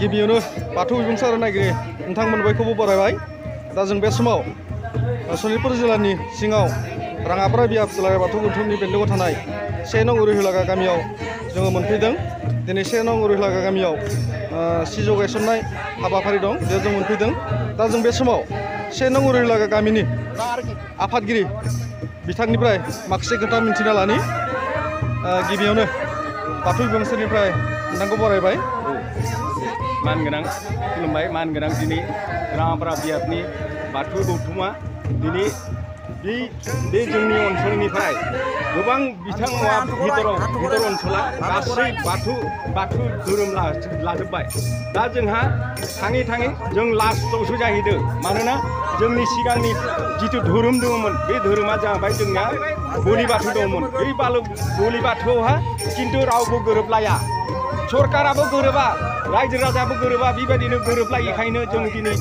गिबियावनो बाथौ बिबुंसार नागिरि नोंथांमोन बयखौबो बरायबाय। दा जों बे समाव सनितपुर जिल्लानि सिङाव राङापारा बियाब दुलाराय बाथौ गौथुमनि बेन्दोङाव थानाय 1 नं उरुहिलागा गामियाव जोङो मोनफैदों। दिनै 1 नं उरुहिलागा गामियाव सिजौ गायसननाय हाबाफारि दं, बेयाव जों मोनफैदों। दा जों बे समाव 1 नं उरुहिलागा गामिनि आफादगिरि बिथांनिफ्राय माखासे खोथा मिन्थिना लानि। गिबियावनो बाथौ बिबुंसारनिफ्राय नोंथांखौ बरायबाय। मानगोनां खुलुमबाय, मानगोनां दिनै राङापारा बियाबनि बाथौ गौथुमा दिनै बे जोंनि ओनसोलनिफ्राय गोबां बिथांमोना भितर ओनसोला गासै बाथौ धोरोम लाजोब्बाय। दा जोंहा थाङै थाङै जों लास्टआवसो जाहैदों। मानोना जोंनि सिगांनि जिथु धोरोम दङमोन बे धोरोमा जाबाय जोंना बोलि बाथौ दङमोन। बै बोलि बाथौहा खिन्थु रावबो गोरोबलाया, सरकाराबो गोरोबा, रायजो राजाबो गोरोबा। बेबायदिनो गोरोबलायिखायनो जों दिनै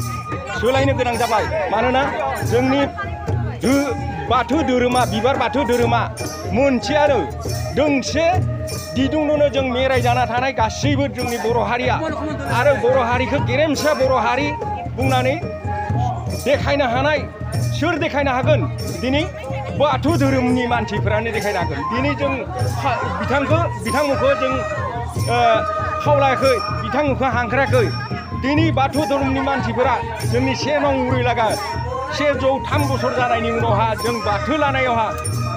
सोलायनो गोनां जाबाय। मानोना जोंनि बाथौ धोरोमा, बिबार बाथौ धोरोमा मोनसेयानो दोंसे दिदुंनो जों मेराय जाना थानाय गासैबो जोंनि बर' हारिया, आरो बर' हारिखौ गेरेमसा बर' हारि बुंनानै देखायनो हानाय सोर देखायनो हागोन? दिनै बाथौ धोरोमनि मानसिफोरानो देखायनो हागोन। दिनै जों बिथांमोनखौ जों खावलायाखै, बिथांमोनखौ हांख्रायाखै। दिनै बाथौ धोरोमनि मानसिफोरा जोंनि 1 नं उरुहिलागा 103 बोसोर जानायनि उनावहा जों बाथौ लानायावहा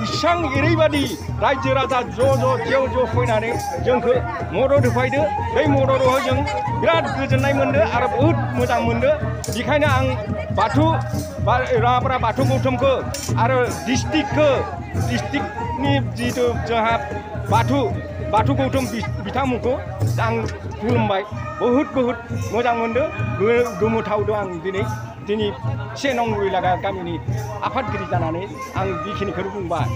इसां एरैबादि रायजो राजा ज' फैनानै जोंखौ मदद होफैदो। बै मददाव जों बिराद गोजोननाय मोनदों आरो बहुद मोजां मोनदों। बेखायनो आं राङापारा बाथौ गौथुमखौ आरो डिस्ट्रिक्टनि जिथु जोंहा बाथौ गौथुम बिथांमोनखौ आं खुलुमबाय। बहुद मोजां मोनदों, गोमोथावदों। आं दिनै 1 नं उरुहिलागा गामिनि आफादगिरि जानानै आं बेखिनिखौनो बुंबाय।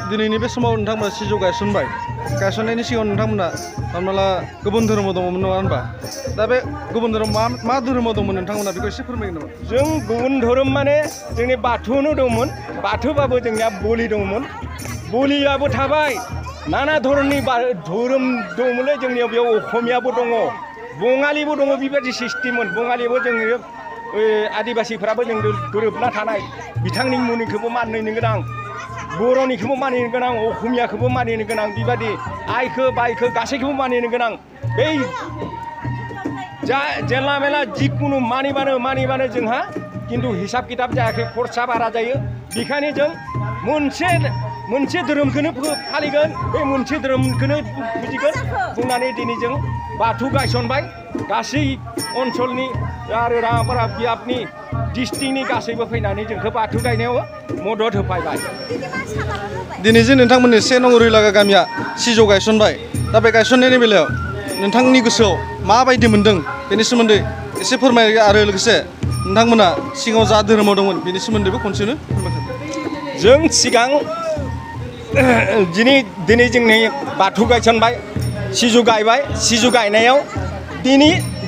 दिनैनि बे समाव नोंथांमोना सिजौ गायसनबाय। गायसननायनि सिगां नोंथांमोना हमना ला गुबुन धोरोमाव दङमोन, नङा होनबा? दा बे गुबुन धोरोम मा धोरोमाव दंमोन नोंथांमोना बेखौ एसे फोरमायगोन नामा? जों गुबुन धोरोम माने जोंनि बाथौआवनो दंमोन। बाथौबाबो जोंनिया बोलि दंमोन, बोलियाबो थाबाय। नाना धरननि धोरोम दंमोनलै जोंनियाव। बेयाव असमियाबो दङ, बङालिबो दङ। बेबायदि सिस्टेममोन। बङालिबो जोङो आदिबासिफोराबो जों गोरोबना थानाय। बिथांनि मुनिखौबो मानिनो गोनां, बर'निखौबो मानिनो गोनां, असमियाखौबो मानिनो गोनां। बेबायदि आइखो बाइखो गासैखौबो मानिनो गोनां। बै जेला मेला जिखुनु मानिबानो जोंहा खिन्थु हिसाब किताब जायाखै, खरसा बारा जायो। बेखायनो जों मोनसे धोरोमखौनो फालिगोन, बे मोनसे धोरोमखौनो फुजिगोन बुंनानै दिनै जों बाथौ गायसनबाय। गासै ओनसोलनि आरो राङापारा बियाबनि डिस्ट्रिक्टनि गासैबो फैनानै जोंखौ बाथौ गायनायाव मदद होफैबाय। दिनै जे नोंथांमोननि 1 नं उरुहिलागा गामिया सिजौ गायसनबाय, दा बे गायसननायनि बेलायाव नोंथांनि गोसोआव माबायदि मोनदों बेनि सोमोन्दै एसे फोरमाय। आरो लोगोसे नोंथांमोना सिगाङाव जा धोरोमाव दंमोन बेनि सोमोन्दैबो खनसेनो फोरमायखादो। जों सिगां दिनै जोंनि बाथौ गायसनबाय, सिजौ गायबाय। सिजौ गायनायाव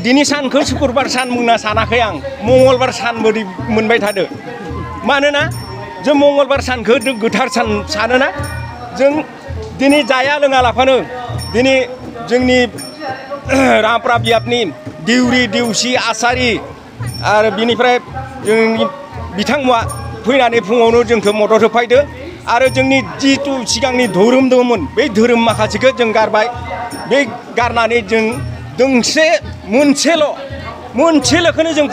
दिनै सानखौ सुक्रुबार सान बुंना सानाखै आं, मंगलबार सान बायदि मोनबाय थादो। मानोना जों मंगलबार सानखौ गोथार सान सानोना। जों दिनै जाया लोङा लाफानो दिनै जोंनि राङापारा बियाबनि देउरि देउसि आसारि आरो बिनिफ्राय जोंनि बिथांमोना फैनानै फुङावनो जोंखौ मदद होफैदो। आरो जोंनि जिथु सिगांनि धोरोम दंमोन बे धोरोम माखासेखौ जों गारबाय। बे गारनानै जों मोनसेल'खौनो जों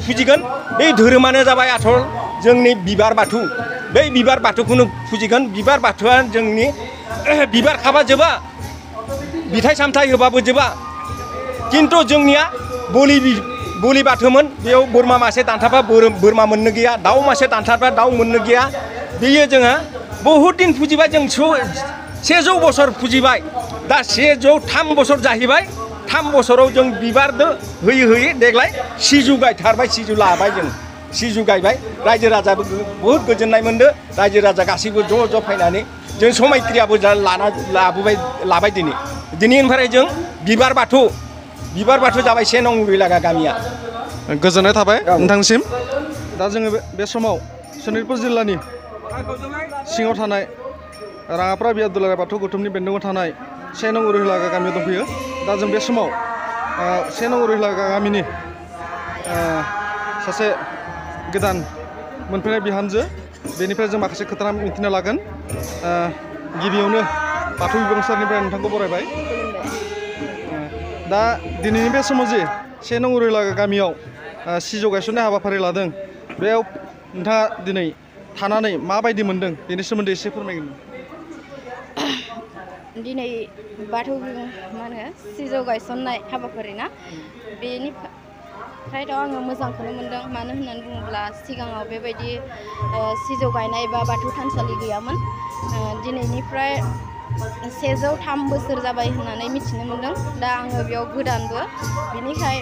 फुजिगोन। बे धोरोमानो जाबाय आसल जोंनि बिबार बाथौ। बै बिबार बाथौखौनो फुजिगोन। बिबार बाथौआ जोंनि बिबार खाबा जोबा, फिथाइ सामथाइ होबाबो जोबा। खिन्थु जोंनिया बोलि बाथौमोन। बेयाव बोरमा मासे दानथाबा बोरमा मोननो गैया, दाउ मासे दानथाबा दाउ मोननो गैया। बेयो जोंहा बहुद दिन फुजिबाय। जों 100 बोसोर फुजिबाय। दा 103 बोसोर जाहैबाय। 3 बोसोराव जों बिबारदो होयै देग्लाय सिजौ गायथारबाय, सिजौ लाबाय। जों सिजौ गायबाय। रायजो राजाबो बहुद गोजोननाय मोनदों। रायजो राजा गासैबो ज' फैनानै जों समायक्रियाबो लाबाय। दिनैनिफ्राय जों बिबार बाथौ जाबाय 1 नं उरुहिलागा गामिया। गोजोननाय थाबाय नोंथांसिम। दा जोङो बे समाव सनितपुर जिल्लानि सिङाव थानाय राङापारा बियाब दुलाराय बाथौ गौथुमनि बेन्दोङाव थानाय से नं उरुहिलागा गामियाव दंफैयो दा जों बे समाव से नं उरुहिलागा गामिनि सासे गोदान मोनफैनाय बिहामजो बेनिफ्राय जों माखासे खोथा मिथिनो लागोन गिबियावनो बाथौ बिबुंसारनिफ्राय नोंथांखौ बरायबाय दा दिनैनि बे समाव जे से नं उरुहिलागा गामियाव सिजौ गायसननाय हाबाफारि लादों बेयाव नोंथाङा दिनै थानानै माबायदि मोनदों बेनि सोमोन्दै एसे फोरमायगोन दिनै बाथौ मा होनो सिजौ गायसननाय हाबाफारि ना बेनिफ्रायथ' आङो मोजांखौनो मोनदों मानो होननानै बुङोब्ला सिगाङाव बेबायदि सिजौ गायनाय बा बाथौ थानसालि गैयामोन दिनैनिफ्राय 103 बोसोर जाबाय होननानै मिथिनो मोनदों दा आङो बेयाव गोदानबो बिनिखाय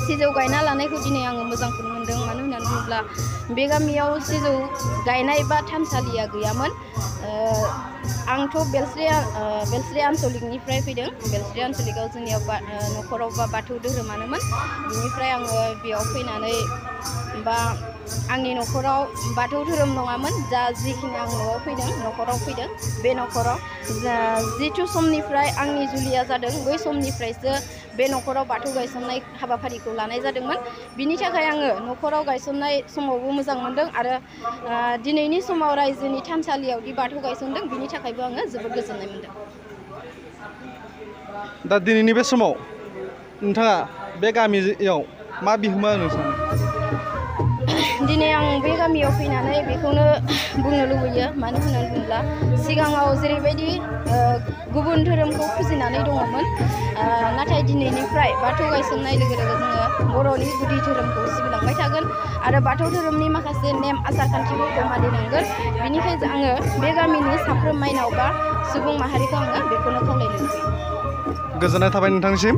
सिजौ गायना लानायखौ दिनै आङो मोजांखौनो मोनदों मानो होननानै बुङोब्ला बे गामियाव सिजौ गायनाय बा थानसालिया गैयामोन आंथ' बेलस्रि आनसलिकनिफ्राय फैदों बेलस्रि आनसलिकआव जोंनियाव न'खराव बा बाथौ धोरोमानोमोन बिनिफ्राय आङो बेयाव फैनानै बा आंनि न'खराव बाथौ धोरोम नङामोन जा जिखिनि आं न'आव फैदों न'खराव फैदों बे न'खराव जिथु समनिफ्राय आंनि जुलिया जादों बै समनिफ्रायसो बे न'खराव बाथौ गायसननाय हाबाफारिखौ लानाय जादोंमोन बिनि थाखाय आङो न'खराव गायसननाय समावबो मोजां मोनदों आरो दिनैनि समाव रायजोनि थानसालियावदि बाथौ गायसनदों बिनि थाखायबो आङो जोबोद गोजोननाय मोनदों दा दिनैनि बे समाव नोंथाङा बे गामियाव मा बिहोमा होनो सानो दिनै आं बे गामियाव फैनानै बेखौनो बुंनो लुबैयो मानो होननानै बुङोब्ला सिगाङाव जेरैबायदि गुबुन धोरोमखौ फुजिनानै दङमोन नाथाय दिनैनिफ्राय बाथौ गायसननाय लोगो लोगो जोङो बर'नि गुदि धोरोमखौ सिबिलांबाय थागोन आरो बाथौ धोरोमनि माखासे नेम आसार खान्थिफोरखौ मानिलांगोन बिनिखायनो आङो बे गामिनि साफ्रोम माइनाव बा सुबुं माहारिखौ आङो बेखौनो खावलायनो लुबैयो गोजोननाय थाबाय नोंथांनिसिम